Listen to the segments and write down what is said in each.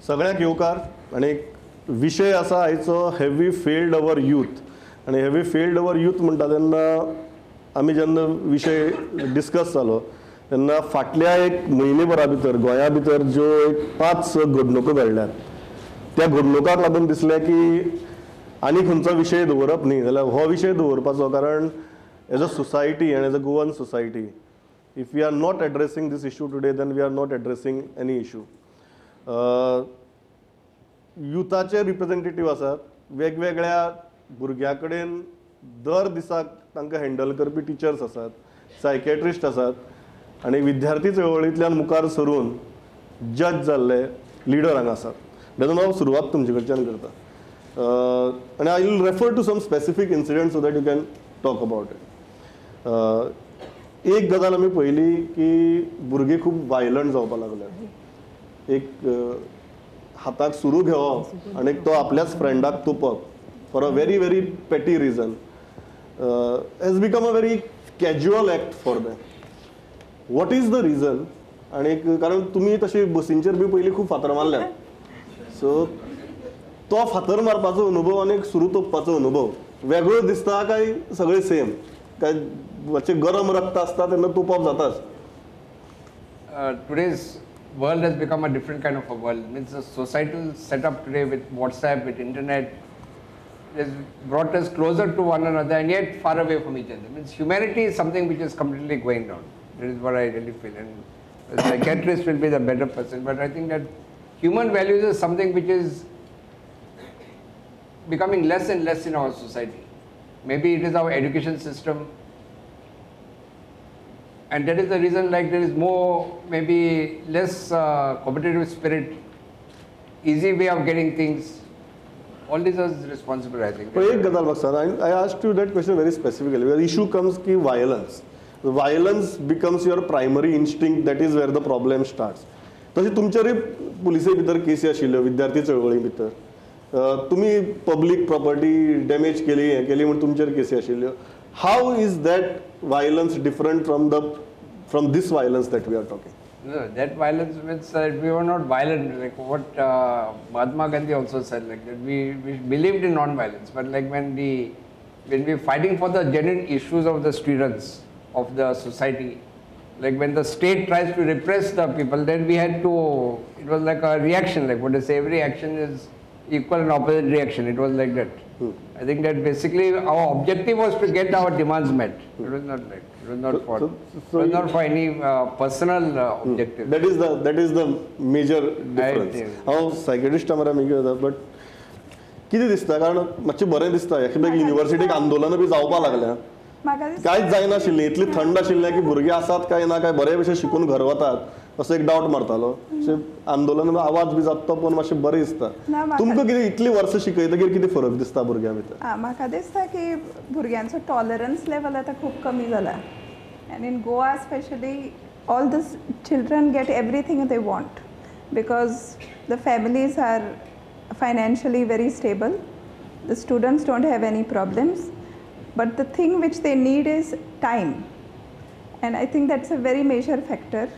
सगळ्यांक येवकार आनी एक विशय आसा आयचो, have we failed our youth. आनी have we failed our youth म्हणटा तेन्ना आमी जेन्ना विशय डिस्कस जालो तेन्ना फाटल्या एक म्हयने भरा भितर गोंया भितर ज्यो एक 5-6 घडणुको घडल्यात त्या घडणुकांक लागून दिसलें की आनी खंयचो विशय दवरप न्ही जाल्यार हो विशय दवरपाचो, कारण as a society and as a Goan society if we are not addressing this issue today then we are not addressing any issue. युथाचे representative आसात, वेगवेगळ्या भुरग्यां कडेन दर दिसाक तांकां हँडल करपी टिचर्स आसात, सायकेट्रिस्ट आसात आनी विद्यार्थी चळवळींतल्यान मुखार सरून जज जाल्ले लिडर हांगा आसात. तेन्ना हांव सुरवात तुमचे कडच्यान करता आनी I will refer to some specific incident so that you can talk about it. एक गजाल आमी पळयली की भुरगीं खूब वायलंट जावपाक लागल्यात. एक हाताक सुरू घेवप आनी तो आपल्याच फ्रेंडाक तोपप for a very very petty reason has become a very casual act for them. What is the reason? आनी कारण तुमी तशी बसींचेर बी पयलीं खूब फातर मारल्यात, सो तो फातर मारपाचो अनुभव आनी सुरू तोपपाचो अनुभव वेगळो दिसता काय सगळे सेम? काय मातशें गरम रक्त आसता तेन्ना तोपप जाताच? Today's world has become a different kind of a world. Means the societal setup today with WhatsApp, with internet, has brought us closer to one another and yet far away from each other. Means humanity is something which is completely going down. That is what I really feel. And a psychiatrist will be the better person. But I think that human values is something which is becoming less and less in our society. Maybe it is our education system. And that is the reason, like, there is more, maybe less competitive spirit, easy way of getting things. All this is responsible, I think. But एक गजाल म्हाका, I asked you that question very specifically because issue comes ki violence. The violence becomes your primary instinct. That is where the problem starts. तशें तुमचेरूय पुलिसे भितर केसी आशिल्ल्यो, विद्यार्थी चळवळी भितर तुमी पब्लीक प्रॉपर्टी डॅमेज केली, हें केली म्हूण तुमचेर केसी आशिल्ल्यो. How is that violence different from this violence that we are talking? No, that violence means that we were not violent, like what Mahatma Gandhi also said, like that we believed in non-violence, but like when we were fighting for the genuine issues of the students, of the society, like when the state tries to repress the people, then we had to, it was like a reaction, like what they say, every action is equal and opposite reaction, it was like that. I think that basically our objective was to get our demands met. It was not like, it was not for, it was not for any personal objective. That is the major difference. हांव सायकेट्रिस्टा मरे आमी कितें but कितें दिसता, कारण मातशें बरें दिसता एके युनिवर्सिटीक आंदोलनां बी जावपाक लागल्या, कांयच जायनाशिल्लें, इतली थंड आशिल्लें की भुरगीं आसात काय ना, काय बरे भशेन शिकून घर वतात असो एक डावट मारतालो. अशें आंदोलन आवाज बी जाता तो पळोवन मातशें बरें दिसता. तुमकां कितें इतलीं वर्सां शिकयतकीर कितें फरक दिसता भुरग्यां भितर? म्हाका दिसता की भुरग्यांचो टॉलरन्स लेवल आतां खूब कमी जाला. And in Goa specially all the children get everything they want because the families are financially very stable, the students don't have any problems, but the thing which they need is time. And I think that's a very major factor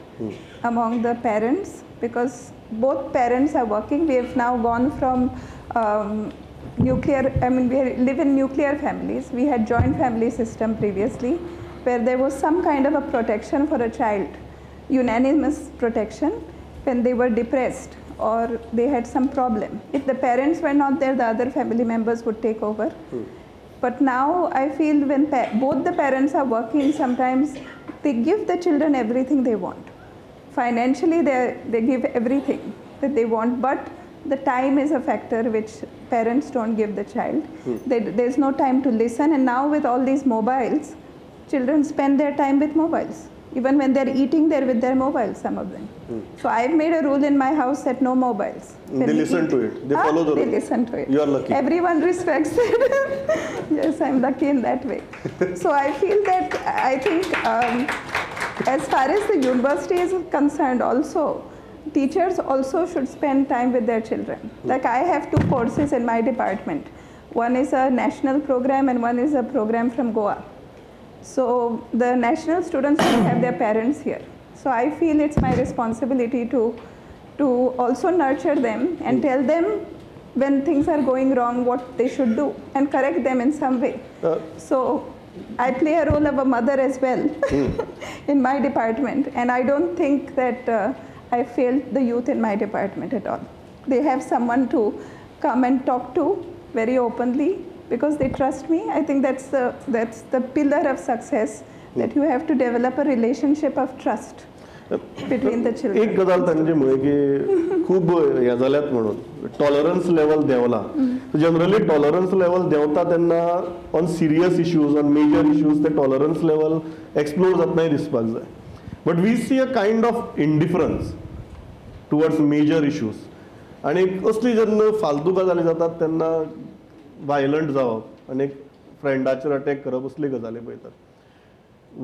among the parents, because both parents are working. We have now gone from nuclear, I mean, we live in nuclear families. We had joint family system previously, where there was some kind of a protection for a child, unanimous protection when they were depressed or they had some problem. If the parents were not there, the other family members would take over. But now I feel when both the parents are working, sometimes they give the children everything they want. Financially, they give everything that they want, but the time is a factor which parents don't give the child. There's no time to listen, and now with all these mobiles, children spend their time with mobiles. Even when they're eating, they're with their mobiles, some of them. So I've made a rule in my house that no mobiles. When they listen to it. They follow the rule. They listen to it. You are lucky. Everyone respects it. Yes, I'm lucky in that way. So I feel that, I think, as far as the university is concerned also, teachers also should spend time with their children. Like I have 2 courses in my department. One is a national program and one is a program from Goa. So the national students don't have their parents here. So I feel it's my responsibility to to also nurture them and tell them when things are going wrong what they should do and correct them in some way. So I play a role of a mother as well in my department, and I don't think that I failed the youth in my department at all. They have someone to come and talk to very openly because they trust me. I think that's the pillar of success, that you have to develop a relationship of trust between the children. एक गजाल तांची म्हळें की खूब हें जाल्यात म्हणून tolerance level देंवला. जनरली टॉलरन्स लेवल देंवता तेन्ना on serious issues, on major issues ते टॉलरन्स लेवल एक्सप्लोर जातनाय दिसपाक जाय. But we see a kind of indifference towards major issues. आनी असली जेन्ना फालतू गजाली जातात तेन्ना वायलंट जावप आनी फ्रेंडाचेर अटॅक करप असली गजाली पळयतात.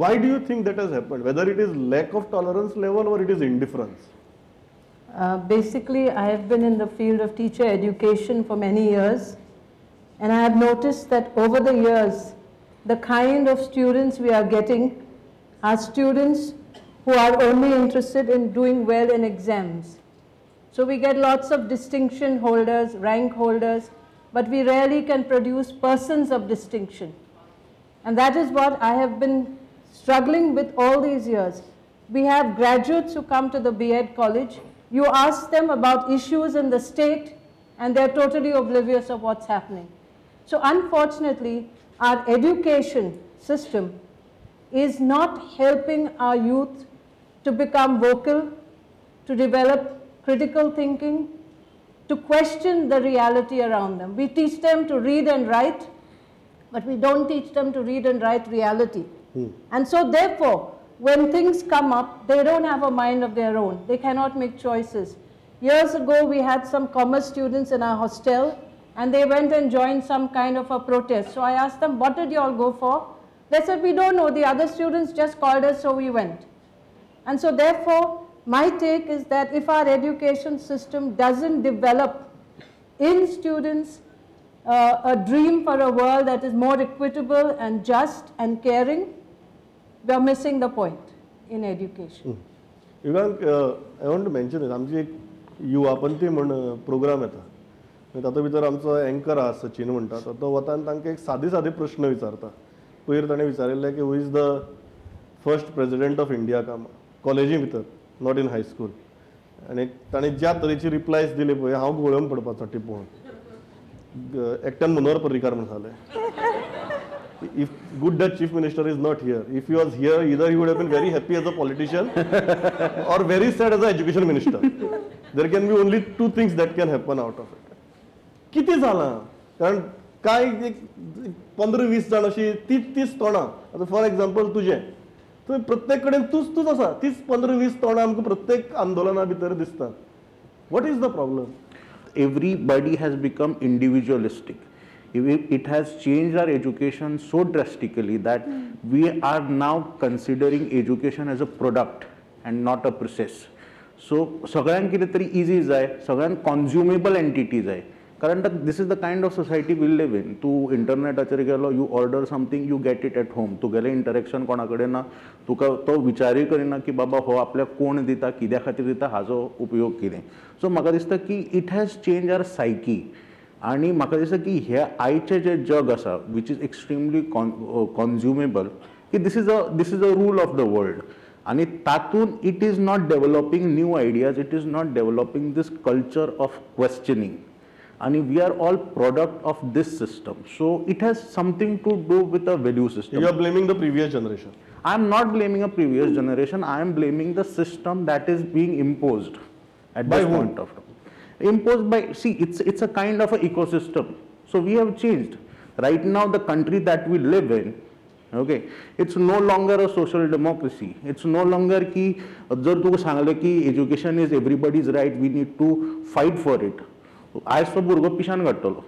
Why do you think that has happened? Whether it is lack of tolerance level or it is indifference? Basically, I have been in the field of teacher education for many years, and I have noticed that over the years, the kind of students we are getting are students who are only interested in doing well in exams. So we get lots of distinction holders, rank holders, but we rarely can produce persons of distinction. And that is what I have been struggling with all these years. We have graduates who come to the B.Ed college. You ask them about issues in the state and they're totally oblivious of what's happening. So unfortunately, our education system is not helping our youth to become vocal, to develop critical thinking, to question the reality around them. We teach them to read and write, but we don't teach them to read and write reality. And so therefore, when things come up, they don't have a mind of their own. They cannot make choices. Years ago, we had some commerce students in our hostel, and they went and joined some kind of a protest. So I asked them, what did you all go for? They said, we don't know. The other students just called us, so we went. And so therefore, my take is that if our education system doesn't develop in students a dream for a world that is more equitable and just and caring, we are missing the point in education. Yugank, I want to mention this. आमची एक युवापंथी म्हण programme येता, तातूंत भितर आमचो anchor आसा सचिन म्हणटा, तो वता आनी तांकां एक सादे सादे प्रश्न विचारता. पयर ताणें विचारिल्लें की who is the first president of India काम कॉलेजी भितर, not in high school. आनी ताणें ज्या तरेची रिप्लायज दिली पळय, हांव घोळोवन पडपाचो टिपोवन. एकट्यान मनोहर पर्रीकार म्हण सांगलें. If good that chief minister is not here. If he was here, either he would have been very happy as a politician or very sad as an education minister. There can be only two things that can happen out of it. कितें जालां? कारण कांय एक 15-20 जाण अशी तीच तीच तोंडां. आतां फॉर एग्जाम्पल तुजें, तुवें प्रत्येक कडेन तूच तूच आसा, तीच 15-20 तोंडां आमकां प्रत्येक आंदोलना भितर दिसतात. What is the problem? Everybody has become individualistic. It has changed our education so drastically that we are now considering education as a product and not a process. So, सगळ्यांक कितें तरी इजी जाय, सगळ्यांक कॉन्ज्युमेबल एंटिटी जाय. कारण this is the kind of society we live in. तूं इंटरनेटाचेर गेलो, you order something, you get it at home. तुगेलें इंटरेक्शन कोणा कडेन ना, तुका तो विचारूय करिना की बाबा हो आपल्याक कोण दिता, कित्या खातीर दिता, हाजो उपयोग कितें. सो म्हाका दिसता की it has change our psyche. आनी म्हाका दिसता की हे आयचें जें जग आसा, which is extremely consumable, की this is a rule of the world. आनी तातूंत it is not developing new ideas, it is not developing this culture of questioning. आनी we are all product of this system. So it has something to do with a value system. You are blaming the previous generation. I am not blaming a previous generation. I am blaming the system that is being imposed at this point of time. Imposed by, see, it's a kind of an ecosystem. So we have changed. Right now, the country that we live in, okay, it's no longer a social democracy. It's no longer ki jar tuka sangle ki education is everybody's right, we need to fight for it. आयज तो भुरगो पिशान काडटलो,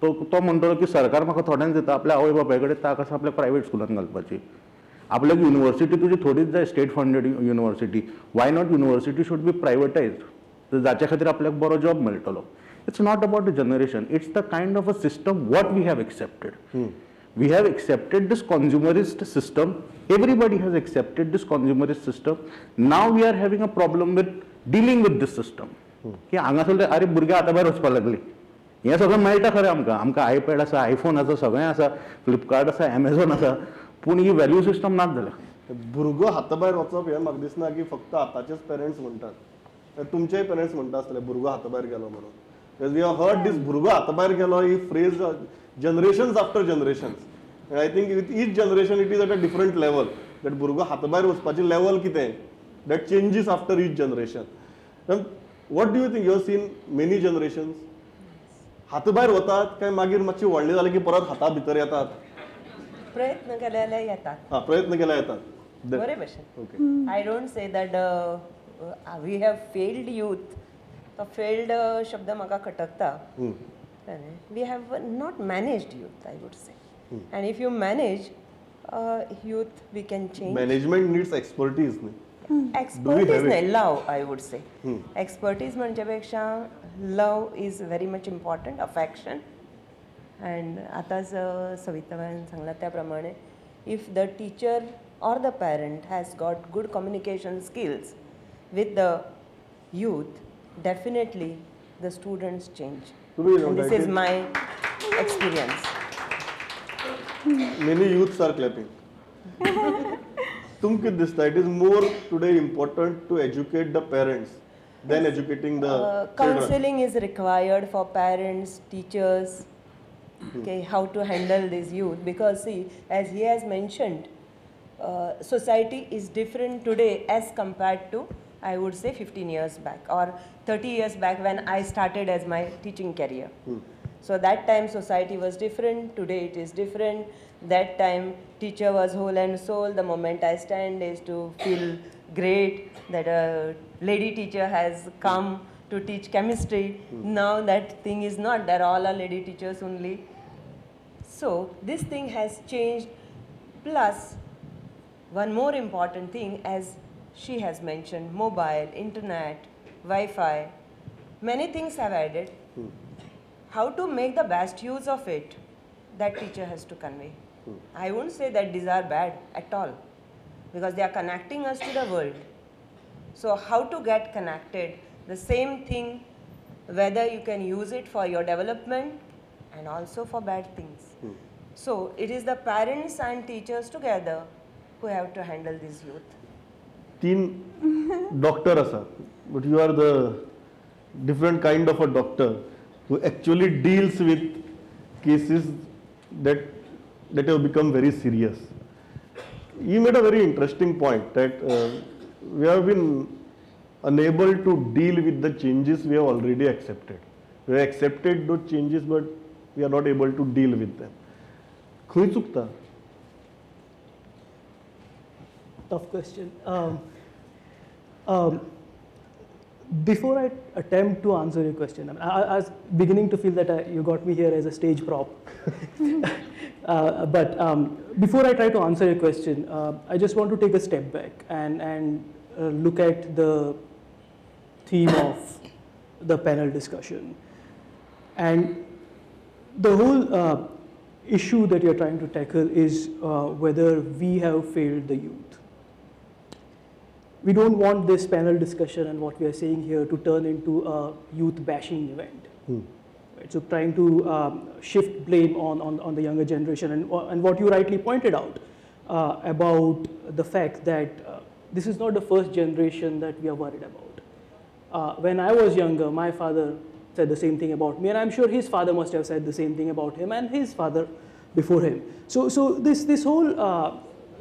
तो म्हणटलो की सरकार म्हाका थोड्यांक दिता, आपल्या आवय बापाय कडेन तांक आसा आपल्या प्रायवेट स्कुलान घालपाची. आपल्याक युनिवर्सिटी तुजी थोडीच जाय, state funded university. Why not university should be privatised, जाच्या खातीर आपल्याक बरो जॉब मेळटलो. It's not about the generation, it's the kind of a system what we have accepted. We have accepted this consumerist system. Everybody has accepted this consumerist system. Now we are having a problem with dealing with this system. की हांगासरले अरे भुरगे हाता भायर वचपाक लागले. हें सगळें मेळटा खरें आमकां, आमकां आयपॅड आसा, आयफोन आसा, सगळें आसा, फ्लिपकार्ट आसा, एमेझॉन आसा, पूण ही व्हॅल्यू सिस्टम नाच जाल्या. भुरगो हाता भायर वचप हें म्हाका दिसना की फक्त आतांचेच पेरंट्स म्हणटात, तुमचेय पेरंट्स म्हणटा आसतले भुरगो हाता भायर गेलो म्हणून. We have heard this भुरगो हाता भायर गेलो ही phrase generations after generations, and I think with each generation it is at a different level. That भुरगो हाता भायर वचपाची लेवल कितें, that changes after each generation. What do you think? You have seen many generations. हाता भायर वतात काय मागीर मातशी व्हडली जाली की परत हाता भितर येतात? प्रयत्न केल्यार येतात. हां, प्रयत्न केल्यार येतात. बरे भशेन. Okay. I don't say that we have failed youth. तो फेल्ड शब्द म्हाका खटकता. We have not managed youth, I would say. And if you manage youth, we can change. Management needs expertise न्ही? एक्सपर्टीज न्हय, love I would say. Expertise म्हणचे पेक्षा love is very much important, affection. And आतांच सविताबायन सांगलां त्या प्रमाणे if the teacher or the parent has got good communication skills with the youth, definitely the students change. And this is my experience. Many youths are clapping. तुमकां कितें दिसता, it is more today important to educate the parents than educating the children? Counseling is required for parents, teachers, okay, how to handle this youth, because see, as he has mentioned, society is different today as compared to, I would say, 15 years back or 30 years back when I started as my teaching career. So that time society was different, today it is different. That time teacher was whole and soul. The moment I stand is to feel great that a lady teacher has come to teach chemistry. Now that thing is not there, all are lady teachers only. So this thing has changed. Plus, one more important thing, as she has mentioned, mobile, internet, Wi-Fi, many things have added. How to make the best use of it, that teacher has to convey. I won't say that these are bad at all, because they are connecting us to the world. So how to get connected, the same thing, whether you can use it for your development and also for bad things. So it is the parents and teachers together who have to handle this youth. Teen doctor asa, but you are the different kind of a doctor who actually deals with cases that have become very serious. You made a very interesting point that we have been unable to deal with the changes we have already accepted. We have accepted those changes, but we are not able to deal with them. Khuy chukta? Tough question. Before I attempt to answer your question, I was beginning to feel that you got me here as a stage prop. But before I try to answer your question, I just want to take a step back and look at the theme of the panel discussion. And the whole issue that you're trying to tackle is whether we have failed the youth. We don't want this panel discussion and what we are saying here to turn into a youth bashing event. Right? So trying to shift blame on the younger generation and what you rightly pointed out about the fact that this is not the first generation that we are worried about. When I was younger, my father said the same thing about me, and I'm sure his father must have said the same thing about him and his father before him. So this whole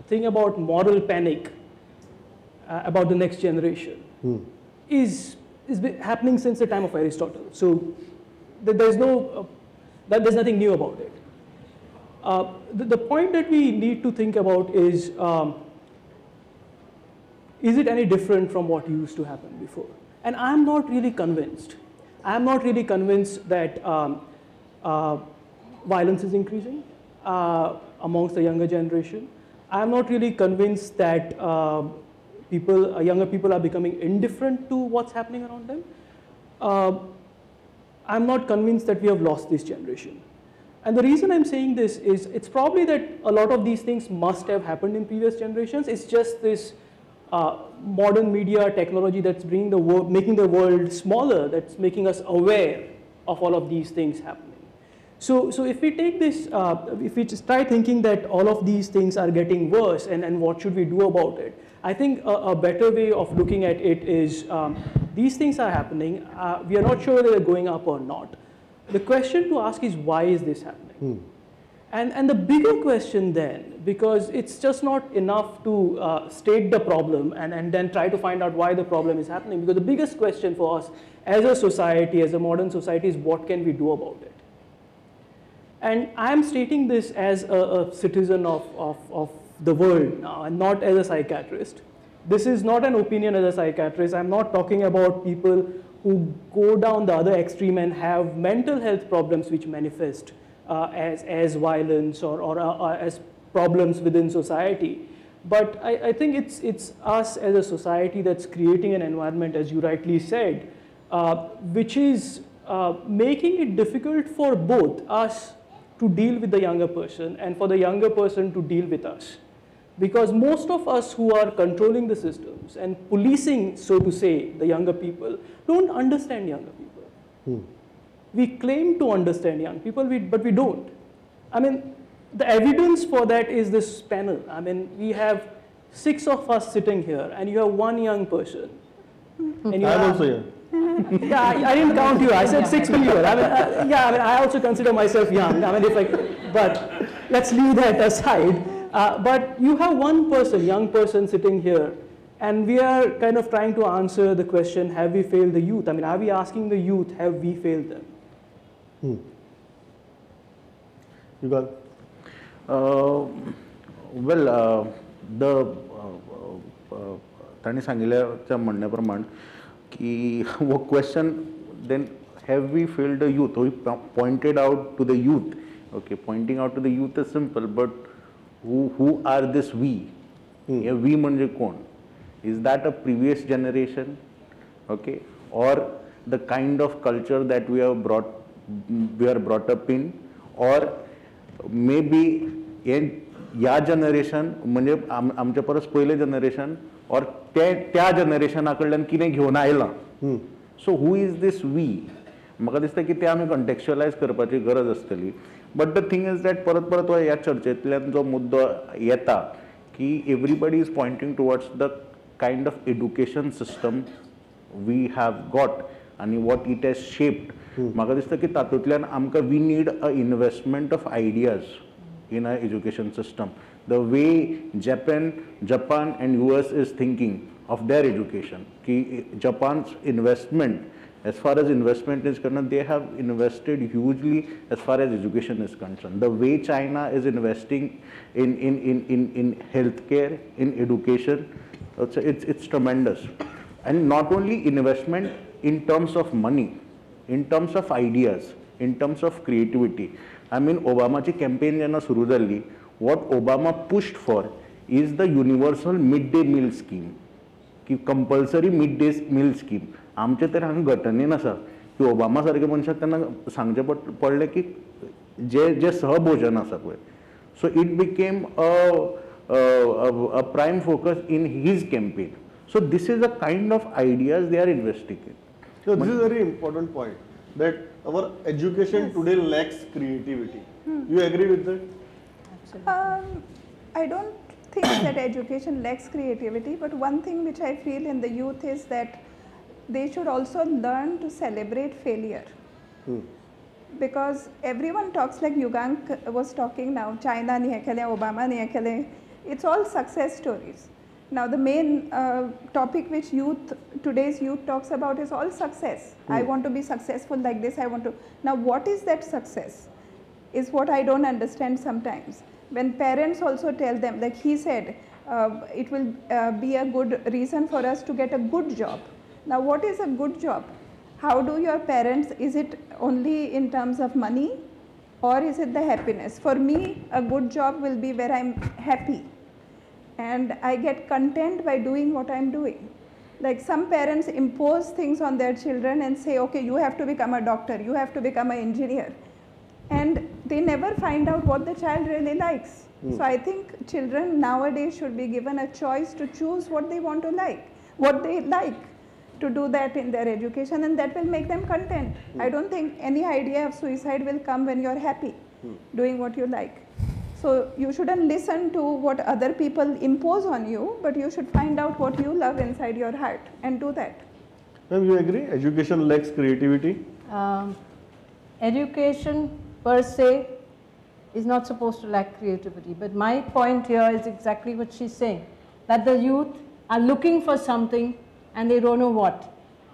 thing about moral panic about the next generation is happening since the time of Aristotle. So there's no, there's nothing new about it. The point that we need to think about is it any different from what used to happen before? And I'm not really convinced. I'm not really convinced that violence is increasing amongst the younger generation. I'm not really convinced that younger people are becoming indifferent to what's happening around them. I'm not convinced that we have lost this generation. And the reason I'm saying this is it's probably that a lot of these things must have happened in previous generations. It's just this modern media technology that's bringing the making the world smaller, that's making us aware of all of these things happening. So if we take this, if we just try thinking that all of these things are getting worse and what should we do about it, I think a better way of looking at it is these things are happening. We are not sure whether they're going up or not. The question to ask is, why is this happening? And the bigger question then, because it's just not enough to state the problem and then try to find out why the problem is happening, because the biggest question for us as a society, as a modern society, is what can we do about it? And I'm stating this as a citizen of the world now, and not as a psychiatrist. This is not an opinion as a psychiatrist. I'm not talking about people who go down the other extreme and have mental health problems which manifest as violence or as problems within society. But I think it's us as a society that's creating an environment, as you rightly said, which is making it difficult for both us to deal with the younger person and for the younger person to deal with us. Because most of us who are controlling the systems and policing, so to say, the younger people, don't understand younger people. We claim to understand young people, but we don't. I mean, the evidence for that is this panel. I mean, we have 6 of us sitting here, and you have 1 young person. And you I'm also young. Yeah, I didn't count you. I said 6 people. I mean, yeah, I mean, I also consider myself young. I mean, if I, but let's leave that aside. But you have one person, young person sitting here, and we are kind of trying to answer the question, have we failed the youth? I mean, are we asking the youth, have we failed them? You got? Well, the तांणी सांगिल्ल्या म्हणण्या प्रमाण की हो question then have we failed the youth, he pointed out to the youth. Okay, pointing out to the youth is simple, but who are this we? Hey we म्हणजे कोण? Is that a previous generation? Okay, or the kind of culture that we are brought up in, or maybe ह्या generation म्हणजे आमचे परस पयलें generation or त्या जनरेशना कडल्यान कितें घेवन आयलां. So who is this we? म्हाका दिसता की ते आमी कंटेक्चुअलायज करपाची गरज आसतली. But the thing is that परत परत ह्या चर्चेंतल्यान जो मुद्दो येता की everybody is pointing towards the kind of education system we have got आनी what it has shaped. म्हाका दिसता की तातूंतल्यान आमकां we need a investment of ideas in our education system. The way Japan and US is thinking of their education, ki Japan's investment, as far as investment is concerned, they have invested hugely as far as education is concerned. The way China is investing in healthcare, in education, it's tremendous. And not only investment in terms of money, in terms of ideas, in terms of creativity. I mean, Obamaची campaign जेन्ना सुरू जाल्ली, what Obama pushed for is the universal midday meal scheme, की compulsory midday meal scheme. आमचे तर हांगा घटनेन आसा की Obama सारके मनशाक तेन्ना सांगचें पडलें की जे जे सहभोजन आसा पळय, so it became a prime focus in his campaign. So this is a kind of ideas they are investing in. So this is a very important point, that our education today lacks creativity. You agree with that? I don't think that education lacks creativity, but one thing which I feel in the youth is that they should also learn to celebrate failure. Because everyone talks like Yugank was talking now, China ni khele, Obama ni khele. It's all success stories. Now the main topic which today's youth talks about is all success. I want to be successful like this, I want to. Now what is that success is what I don't understand sometimes. When parents also tell them, like he said, it will be a good reason for us to get a good job. Now what is a good job? How do your parents, is it only in terms of money or is it the happiness? For me, a good job will be where I'm happy and I get content by doing what I'm doing. Like some parents impose things on their children and say, okay, you have to become a doctor, you have to become an engineer. And they never find out what the child really likes. So I think children nowadays should be given a choice to choose what they want to like, what they like to do that in their education, and that will make them content. I don't think any idea of suicide will come when you're happy doing what you like. So you shouldn't listen to what other people impose on you, but you should find out what you love inside your heart and do that. Ma'am, you agree? Education lacks creativity? Education per se is not supposed to lack creativity. But my point here is exactly what she's saying, that the youth are looking for something and they don't know what.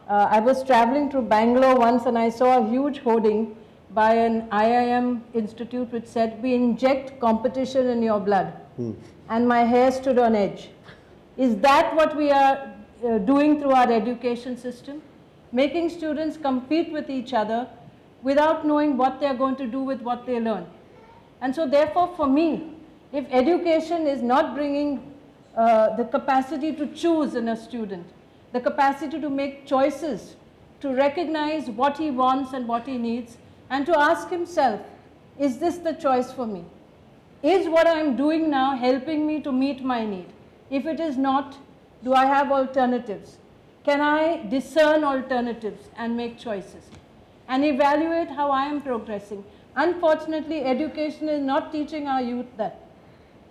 I was traveling through Bangalore once and I saw a huge hoarding by an IIM institute which said, we inject competition in your blood. And my hair stood on edge. Is that what we are doing through our education system? Making students compete with each other without knowing what they're going to do with what they learn. And so therefore for me, if education is not bringing the capacity to choose in a student, the capacity to make choices, to recognize what he wants and what he needs, and to ask himself, is this the choice for me? Is what I'm doing now helping me to meet my need? If it is not, do I have alternatives? Can I discern alternatives and make choices? And evaluate how I am progressing. Unfortunately, education is not teaching our youth that.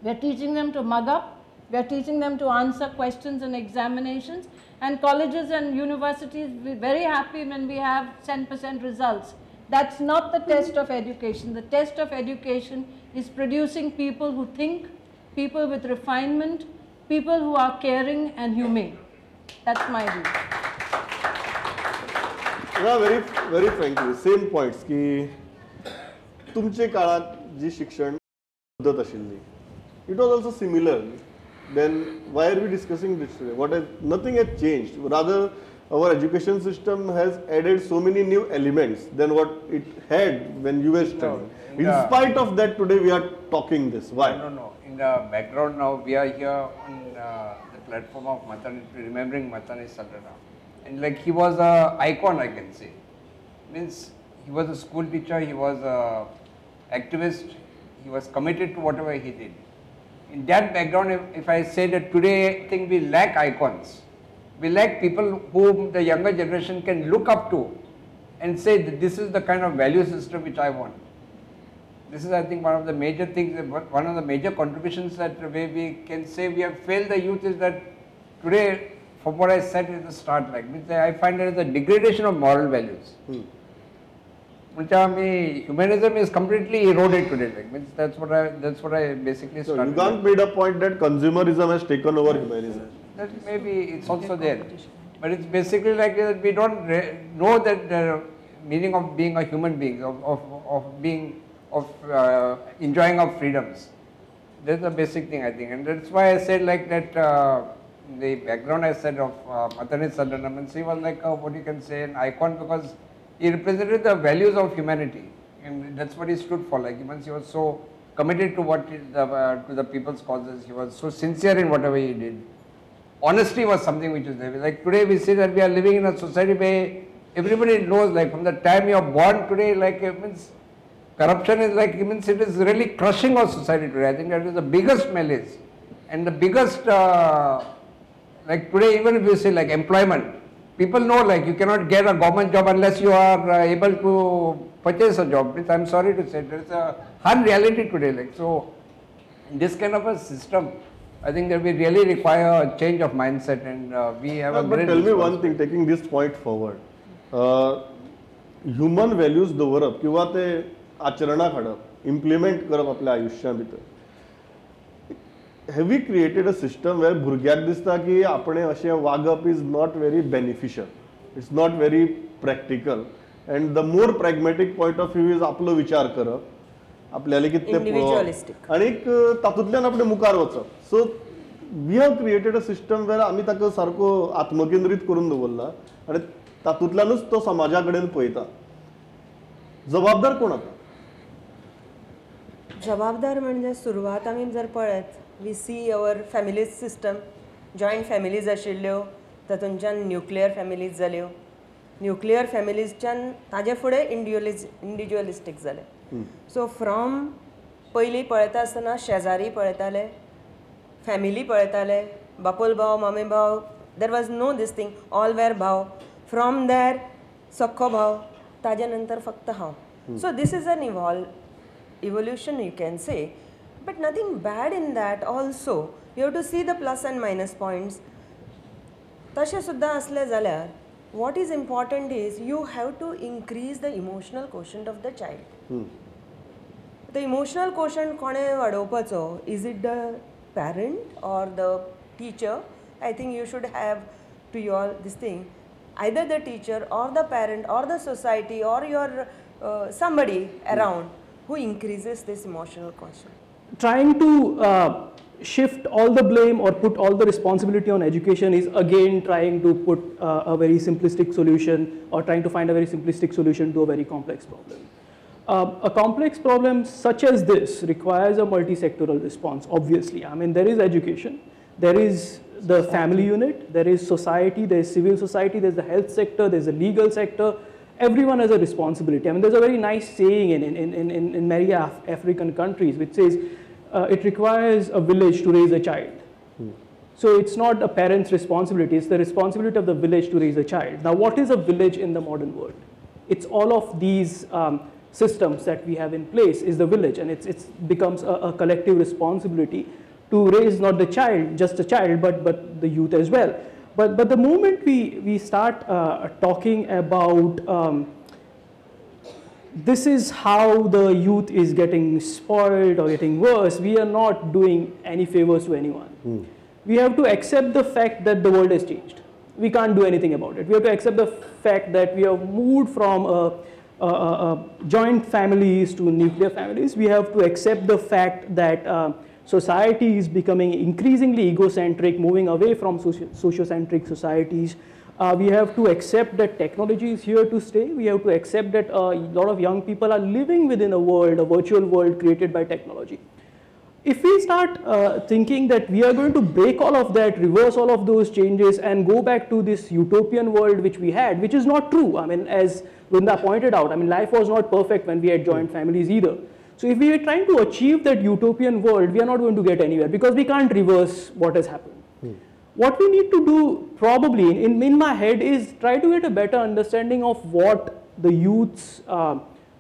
We are teaching them to mug up, we are teaching them to answer questions in examinations, and colleges and universities will be very happy when we have 10% results. That's not the test of education. The test of education is producing people who think, people with refinement, people who are caring and humane. That's my view. Yeah, very, very frankly, same points की तुमचे काळात जी शिक्षण पद्दत आशिल्ली, it was also similar. Then why are we discussing this today? What has, nothing has changed. Rather, our education system has added so many new elements than what it had when you were studying. No, in spite of that, today we are talking this. Why? No, no. In the background now, we are here on the platform of Matani, remembering Matani Saldanha. And like he was an icon, I can say. Means he was a school teacher, he was an activist, he was committed to whatever he did. In that background, if I say that today I think we lack icons. We lack people whom the younger generation can look up to and say that this is the kind of value system which I want. This is, I think, one of the major things, one of the major contributions that way we can say we have failed the youth is that today, from what I said at the start, like I find there is a degradation of moral values. Which I mean, humanism is completely eroded today. Like, means that's what I basically started. So Yugant made a point that consumerism has taken over humanism. That maybe it's also there, but it's basically like that we don't know that the meaning of being a human being, of being, of enjoying our freedoms. That's the basic thing, I think, and that's why I said like that. The background I said of Matani Saldanha, he was like a, what you can say, an icon, because he represented the values of humanity, and that's what he stood for. Like, even he was so committed to what to the people's causes. He was so sincere in whatever he did. Honesty was something which is there. Like today we see that we are living in a society where everybody knows, like from the time you are born today, like it means corruption is like, it means it is really crushing our society today. I think that is the biggest malaise and the biggest, like today even if you say like employment, people know like you cannot get a government job unless you are able to purchase a job. Which I'm sorry to say, there is a hard reality today. Like so, in this kind of a system, I think that we really require a change of mindset, and we have a great. But tell me one thing, taking this point forward, human values दवरप किंवा ते आचरणाक हाडप, implement करप आपल्या आयुष्या भितर. Have we created a system where भुरग्याक दिसता की आपणे अशें वागप is not very beneficial, it's not very practical, and the more pragmatic point of view is आपलो विचार करप, आपल्याला कितें पळोवप आनीक तातूंतल्यान आपणे मुखार वचप. So we have created a system where आमी ताका सारको आत्मकेंद्रीत करून दवरला आनी तातूंतल्यानूच तो समाजा कडेन पळयता. जबाबदार कोण आतां? जबाबदार म्हणजे सुरवात आमी जर पळयत, we see our families system, joint families आशिल्ल्यो, तातूंच्यान न्युक्लियर फॅमिलीज जाल्यो, न्युक्लियर फॅमिलीजच्यान ताजे फुडें इंडिविज्युअलिस्टीक जाले. So from पयलीं पळयता आसतना शेजारी पळयताले, फॅमिली पळयताले, बापोल भाव, मामे भाव, there was no this thing, all were भाव. फ्रॉम there सख्खो भाव, ताज्या नंतर फक्त हांव. So this is an evolution you can say, but nothing bad in that also. You have to see the plus and minus points. तशें सुद्दां आसलें जाल्यार what is important is you have to increase the emotional quotient of the child. The emotional quotient कोणें वाडोवपाचो? Is it the parent or the teacher? I think you should have to your this thing, either the teacher or the parent or the society or your somebody around who increases this emotional quotient. Trying to shift all the blame or put all the responsibility on education is again trying to put a very simplistic solution, or trying to find a very simplistic solution to a very complex problem. A complex problem such as this requires a multi-sectoral response, obviously. I mean, there is education, there is the family unit, there is society, there is civil society, there is the health sector, there is the legal sector. Everyone has a responsibility. I mean, there's a very nice saying in many African countries which says, it requires a village to raise a child. So it's not a parent's responsibility, it's the responsibility of the village to raise a child. Now, what is a village in the modern world? It's all of these systems that we have in place is the village, and it becomes a collective responsibility to raise not the child, just the child, but the youth as well. But the moment we start talking about this is how the youth is getting spoiled or getting worse, we are not doing any favors to anyone. We have to accept the fact that the world has changed. We can't do anything about it. We have to accept the fact that we have moved from joint families to nuclear families. We have to accept the fact that society is becoming increasingly egocentric, moving away from sociocentric societies. We have to accept that technology is here to stay. We have to accept that a lot of young people are living within a world, a virtual world created by technology. If we start thinking that we are going to break all of that, reverse all of those changes and go back to this utopian world which we had, which is not true. I mean, as Vrunda pointed out, I mean, life was not perfect when we had joint families either. So if we are trying to achieve that utopian world, we are not going to get anywhere because we can't reverse what has happened. What we need to do probably in my head is try to get a better understanding of what the youth's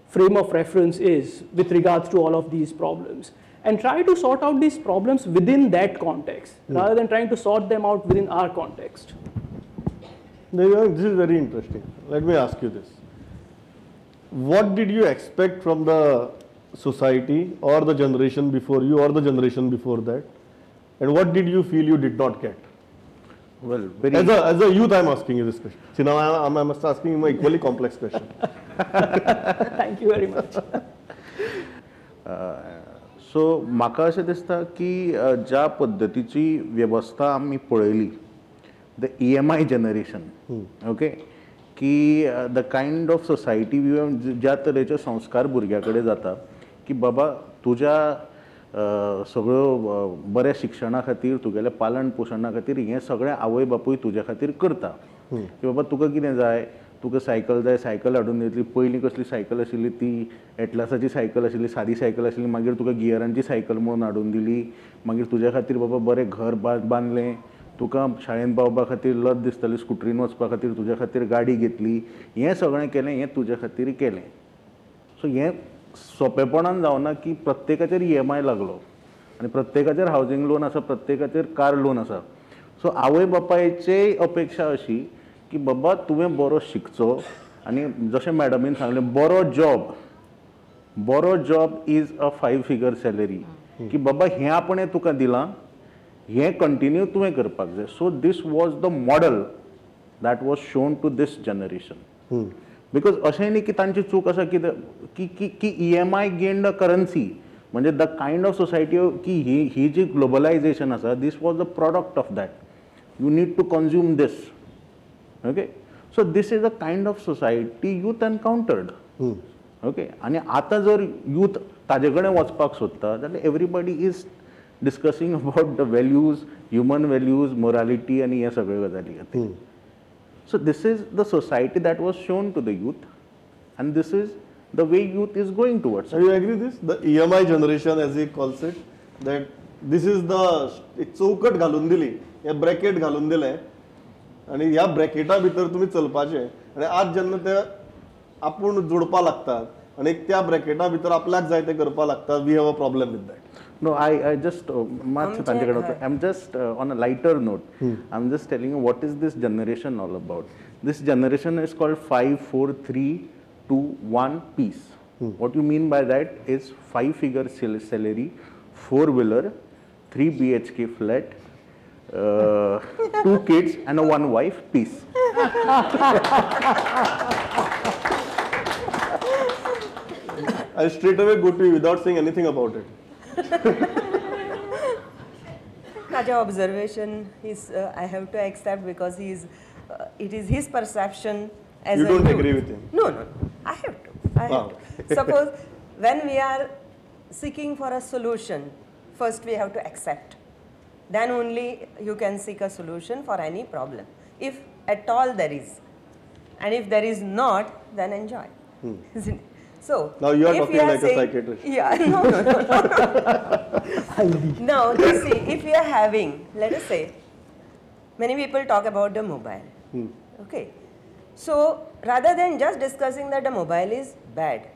frame of reference is with regards to all of these problems, and try to sort out these problems within that context rather than trying to sort them out within our context. This is very interesting. Let me ask you this. What did you expect from the society or the generation before you or the generation before that, and what did you feel you did not get? Well, very as a youth, I'm asking you this question. See, now I'm asking you an equally complex question. Thank you very much. So, म्हाका अशें दिसता की ज्या पद्दतीची वेवस्था आमी पळयली, the EMI generation, okay, की the kind of society ज्या तरेचे संस्कार भुरग्या कडेन जाता की बाबा तुज्या सगळ्यो बऱ्या शिक्षणा खातीर, तुगेल्या पालन पोशणा खातीर हें सगळें आवय बापूय तुज्या खातीर करता. की बाबा तुका कितें जाय, तुका सायकल जाय, सायकल हाडून दितली. पयलीं कसली सायकल आशिल्ली ती एटलासाची सायकल आशिल्ली, सादी सायकल आशिल्ली, मागीर तुका गियरांची सायकल म्हणून हाडून दिली. मागीर तुज्या खातीर बाबा बरें घर बांदलें, तुका शाळेंत पावपा खातीर लज दिसताली, स्कुटरीन वचपा खातीर तुज्या खातीर गाडी घेतली. हें सगळें केलें, हें तुज्या खातीर केलें. सो हें सोंपेपणान जावना की प्रत्येकाचेर EMI लागलो आनी प्रत्येकाचेर हावजींग लोन आसा, प्रत्येकाचेर कार लोन आसा. सो आवय बापायची अपेक्षा अशी की बाबा तुवें बरो शिकचो आनी जशें मॅडमीन सांगलें, बरो जॉब, बरो job is a 5 figure salary, की बाबा हें आपणें तुका दिलां, हें कंटिन्यू तुवें करपाक जाय. So this was the model that was shown to this generation. Because अशें न्ही की तांची चूक आसा की की EMI gain the currency, म्हणजे the kind of society की ही ही जी ग्लोबलायजेशन आसा, this was the product of that. You need to consume this. Okay, so this is a kind of society youth encountered. Okay, आनी आतां जर यूथ ताजे कडेन वचपाक सोदता जाल्यार everybody is discussing about the values, human values, morality आनी हे सगळे गजाली खातीर. So this is the society that was shown to the youth, and this is the way youth is going towards. So you agree this? The EMI generation, as he calls it, that this is the एक चौकट घालून दिली, हे bracket घालून दिले आनी ह्या ब्रॅकेटा भितर तुमी चलपाचे आनी आज जेन्ना ते आपूण जोडपा लागतात आनी त्या ब्रॅकेटा भितर आपल्याक जाय ते करपा लागतात, we have a problem with that. No, I just, I'm just on a lighter note, I'm just telling you what is this generation all about. This generation is called 5, 4, 3, 2, 1 piece. What you mean by that is 5-figure salary, 4-wheeler, 3 BHK flat, 2 kids and a 1 wife, peace. I straight away go to you without saying anything about it. Kaja observation is I have to accept because he is, it is his perception as you a don't youth. Agree with him? No, no, I have to. I have to. Suppose when we are seeking for a solution, first we have to accept. Then only you can seek a solution for any problem, if at all there is. And if there is not, then enjoy. Isn't it? So, now you are if talking we are like saying, a psychiatrist. Yeah, no, no, no, no. Now, you see, if we are having, let us say, many people talk about the mobile. Okay. So, rather than just discussing that the mobile is bad,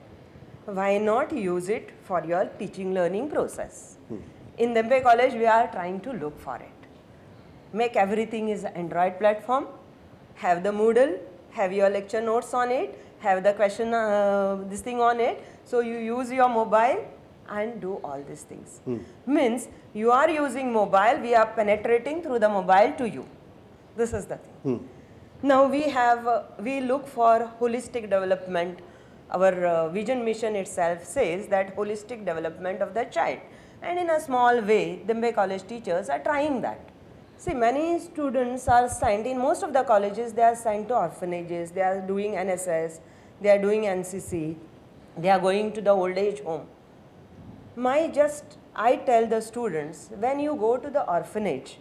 why not use it for your teaching learning process? In Dhempe College, we are trying to look for it. Make everything is Android platform, have the Moodle, have your lecture notes on it, have the question, this thing on it. So you use your mobile and do all these things. Means you are using mobile, we are penetrating through the mobile to you. This is the thing. Now we have, we look for holistic development. Our vision mission itself says that holistic development of the child. And in a small way, Dhempe College teachers are trying that. See, many students are sent, in most of the colleges, they are sent to orphanages, they are doing NSS, they are doing NCC, they are going to the old age home. I tell the students, when you go to the orphanage,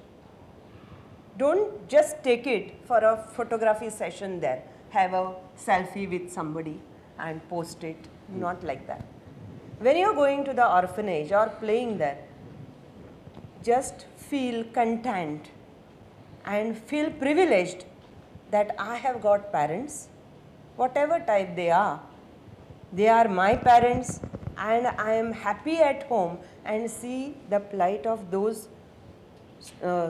don't just take it for a photography session there, have a selfie with somebody and post it, not like that. When you are going to the orphanage or playing there, just feel content and feel privileged that I have got parents, whatever type they are my parents, and I am happy at home and see the plight of those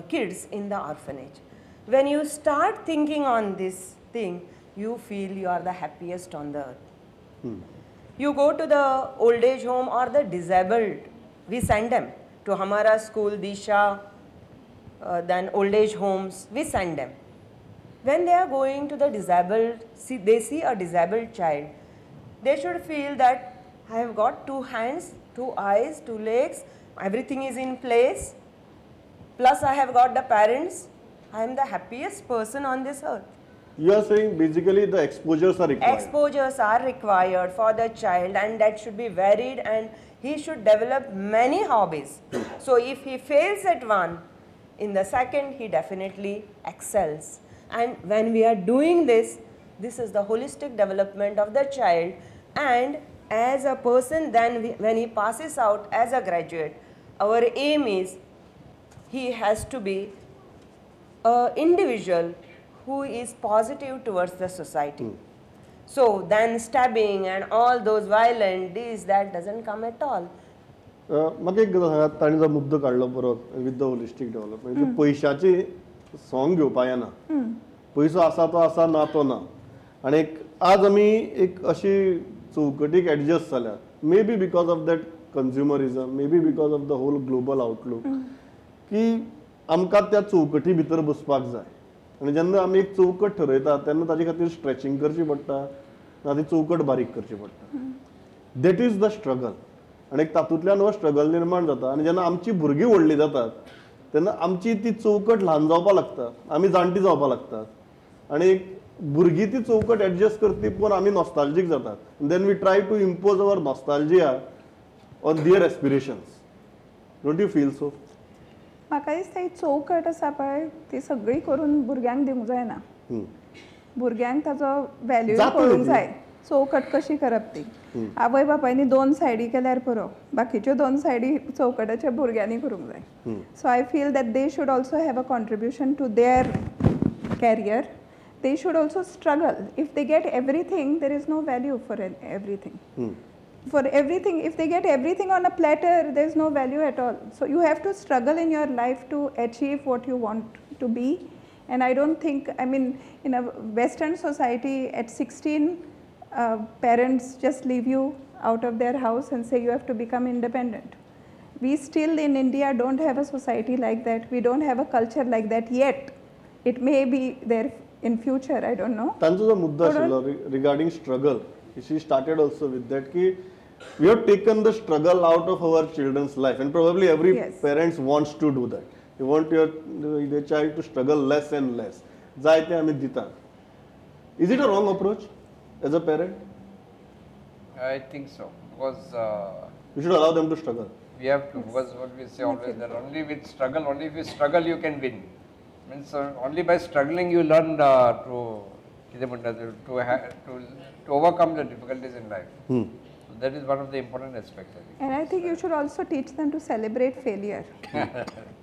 kids in the orphanage. When you start thinking on this thing, you feel you are the happiest on the earth. You go to the old age home or the disabled, we send them to Hamara school, Disha, then old age homes, we send them. When they are going to the disabled, they see a disabled child, they should feel that I have got 2 hands, 2 eyes, 2 legs, everything is in place, plus I have got the parents, I am the happiest person on this earth. You are saying basically the exposures are required. Exposures are required for the child, and that should be varied, and he should develop many hobbies. So if he fails at one, in the second he definitely excels. And when we are doing this, this is the holistic development of the child, and as a person then when he passes out as a graduate, our aim is he has to be an individual who is positive towards the society. So then stabbing and all those violent, this, that doesn't come at all. म्हाका एक गजाल सांगात, ताणें जो मुद्दो काडलो परत with the holistic development, पयशाची सोंग घेवपा येना, पयसो आसा तो आसा, ना तो ना. आनी आज आमी एक अशी चौकटीक एडजस्ट जाल्या, may be because of that consumerism, may be because of the whole global outlook, की आमकां त्या चौकटी भितर बसपाक जाय. आनी जेन्ना आमी एक चौकट ठरयता तेन्ना ताजे खातीर स्ट्रेचिंग करची पडटा, ना ती चौकट बारीक करची पडटा. That is the struggle. आनी तातूंतल्यान हो स्ट्रगल निर्माण जाता. आनी जेन्ना आमची भुरगीं व्हडलीं जातात तेन्ना आमची ती चौकट ल्हान जावपाक लागता, आमी जाणटी जावपाक लागतात, आनी भुरगीं ती चौकट एडजस्ट करती पळोवन आमी नॉस्ताल्जीक जातात. Then we try to impose our nostalgia on their aspirations. Don't you feel so? म्हाका दिसता ही चौकट आसा पळय ती सगळी करून भुरग्यांक दिवंक जायना, भुरग्यांक ताजो व्हॅल्यू करूंक जाय. चौकट कशी करप ती. आवय बापायनी दोन सायडी केल्यार पुरो, बाकीच्यो दोन सायडी चौकटाच्या भुरग्यांनी करूंक जाय. So I feel that they should also have a contribution to their career. They should also struggle. If they get everything, there is no value for everything. For everything, if they get everything on a platter, there is no value at all. So you have to struggle in your life to achieve what you want to be. And I don't think, I mean, in a Western society at 16, parents just leave you out of their house and say you have to become independent. We still in India don't have a society like that. We don't have a culture like that yet. It may be there in future, I don't know. तांचो जो मुद्दो आशिल्लो regarding struggle, she started also with that ki we have taken the struggle out of our children's life, and probably every parents wants to do that. You want their child to struggle less and less. जाय ते आमी दितात. Is it a wrong approach as a parent? I think so, because you should allow them to struggle. We have to, because what we say always that only with struggle, only if you struggle you can win. Means only by struggling you learn to overcome the difficulties in life. So that is one of the important aspects, I think. And I think you should also teach them to celebrate failure.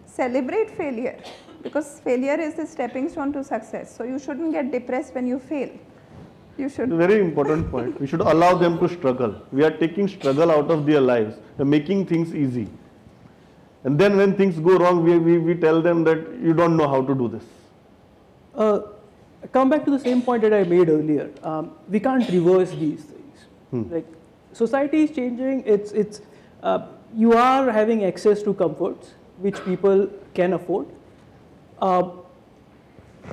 Celebrate failure, because failure is the stepping stone to success. So you shouldn't get depressed when you fail. You should. Very important point. We should allow them to struggle. We are taking struggle out of their lives. We are making things easy. And then when things go wrong, we tell them that you don't know how to do this. Come back to the same point that I made earlier. We can't reverse these things. Like, society is changing. You are having access to comforts which people can afford.